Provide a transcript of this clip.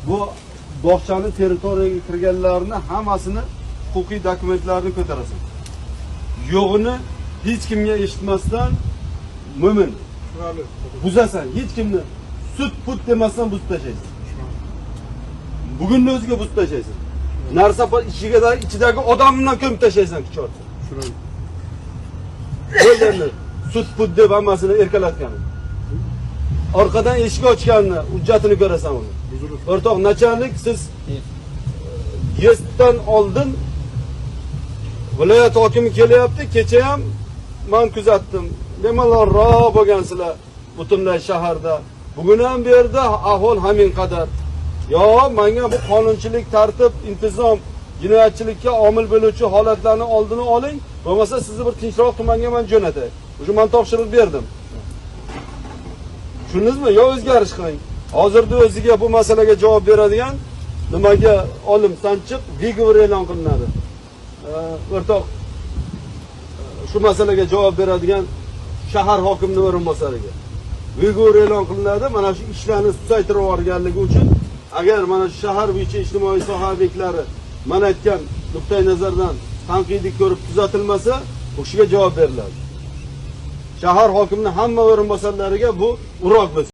Bu bog'chani territoriyaga kirganlarni hammasini huquqiy dokumentlarini ko'tarasan. Yo'g'ini hech kimga eshitmasdan mo'min buzasan, hech kimni sut put demasdan buzib tashlaysan. Bugunni o'ziga buzib tashlaysan. Narsa ichidagi odam bilan ko'mib tashlaysan kichorta. Bo'ldi, sut put deb hammasini erkalatgan. Orqadan eshik ochganni hujjatini ko'rasan uni. O'rtoq nachalnik, siz yestdan oldin viloyat hokimi kelyapti, kecha ham men kuzatdim. Bemalolroq bo'lgansizlar butunlay shaharda. Bugun ham bu yerda ahvol hamin qadar. Yo, menga bu qonunchilik, tartib, intizom, jinoyatchilikka omil bo'luvchi holatlarni oldini oling, bo'lmasa sizni bir tinchroq tumanga men jo'natay. O'sha men topshiriq berdim. Tushundingizmi? Yo o'zgarish qiling. Hozirda o'ziga bu masalaga javob beradigan nimaga olim sanchiq vigovor e'lon qilinadi. O'rtoq shu masalaga javob beradigan shahar hokimining o'rinbosariga vigovor e'lon qilinadi. Mana shu ishlarni susaytirib yuborganligi uchun agar mana shu shahar bo'yicha ijtimoiy soha obyektlari mana aytgan nuqtai nazardan tanqidiy ko'rib tuzatilmasa, u kishiga javob beriladi. Shahar hokimining hamma o'rinbosarlariga bu urok bo'lsin.